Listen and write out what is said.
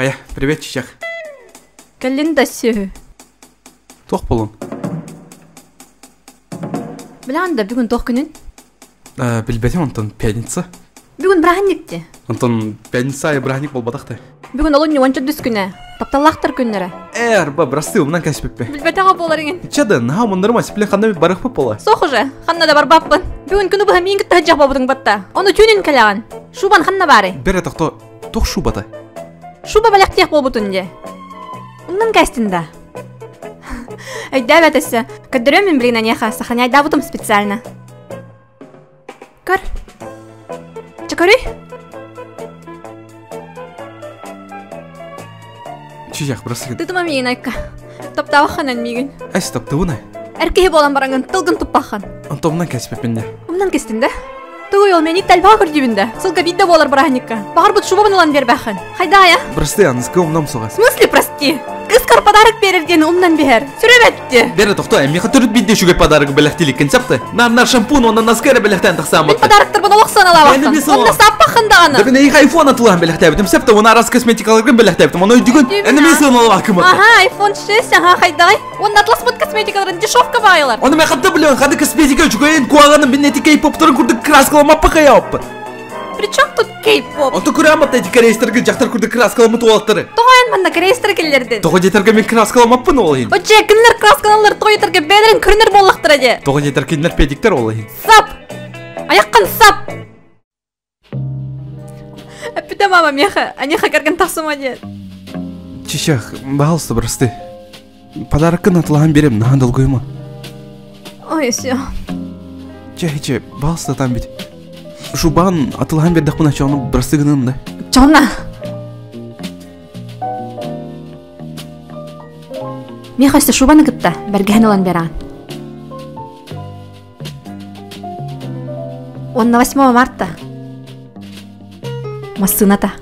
Хайа, привет, чичах. Кэллин да сүһү. Туох болун? Билэҕин да бүгүн туох күнүн? Э, билбэтим онтон пятница. Бүгүн бырааһынньык дии. Онтон пятница айы бырааһынньык буолбатах да. Бүгүн олунньу уонча дүс күнэ. Тапталлаахтар күннэрэ. Э, арба, бырастыы, умнан кэспиппэ. Билбэтэҕэ буолар иҥин. Чэ да, наһаа умуннарыма, сипле ханна барыхпыт буола. Суох уже, ханна да барбаппын. Бүгүн күнү быһа миин кытта сылдьах буолбутуҥ батта. Ону түүнүн кэлэҕин. Шубан ханна баарый? Бэрэ тохто, туох шубата? Шуба бэлэхтиэх буолбутун дии. Умнан кээстин да. Өйдөөбөт өссө. Көрдөрүөм мин билигин эниэхэ, сохраняйдаабытым специально. Көр. Чэ көрүй. Чичах, бырастыы. Тытыма миигин айка. Таптаабаххын эн миигин. Эс таптыбын ай. Эр киһи буолан бараҥын тылгын туппаххын. Онто умнан кэспиппин да. Умнан кэстин да? Тугуй ол мени тальбаға көрдүүбүн да. Сылга биирдэ буолар бырааһынньыкка. Баҕарбыт шубабын ылан биэрбэххин. Хайдаая? Прости, аныскы умнам суға. В смысле прости? Кыскар подарок берер диэн умнан биһэр. Сүрөбөттү. Бері тохто, эмиэхэ төрүт биирдэ үчүгэй подарок бэлэхтииликкин сапты. Нар-нар шампунь уонна наска эрэ бэлэхтээн тахсаамматты. Подароктарбын олох сыаналаабаккын. Онно сааппаххын даҕаны. Да мин эйиэхэ айфон атылаан бэлэхтээбитим септе уонна араас косметикаларгын бэлэхтээбитим. Ону өйдүгүн? Эн эмиэ сыаналаабаккын Аха, iPhone 6, аха, хайдаҕай? Уонна атласпыт косметикаларын дешевка баайылар. Ону мен ханта билиэн, ханна косметика үчүгэйин, куһаҕанын мин эти кей-поптарын курдук краскаламаппа хайааппын. Причем тут кей-поп? Онто күрээн эти корейстарга дьахтар курдук краскаламмыт уолаттары. Тоҕо эн манна корейстар киллэрдин? Тоҕо диэтэргэ мин краскаламаппын ол иһин. Очче кинилэр краскалалар тоҕо диэтэргэ бэйэлэрин көрүнэр буоллахтара дии. Тоҕо диэтэр кинилэр педиктэр ол иһин. Сап! Айаххын сап! Эппитэ мама миэхэ, аниха кэргэн тахсыма диэн. Чичах, пожалуйста, прости. Подароккын атылаһан биэрем, наһаа долгуйума. Ой, все. Чэ, чэ, пожалуйста, там ведь. Шубан атылаһан биэрдэхпинэ чону прости гынын да. Чона! Миэхэ өссө шубаны кытта бэргэһэн ылан биэрэҕин. Уонна 8 марта. Массыыната.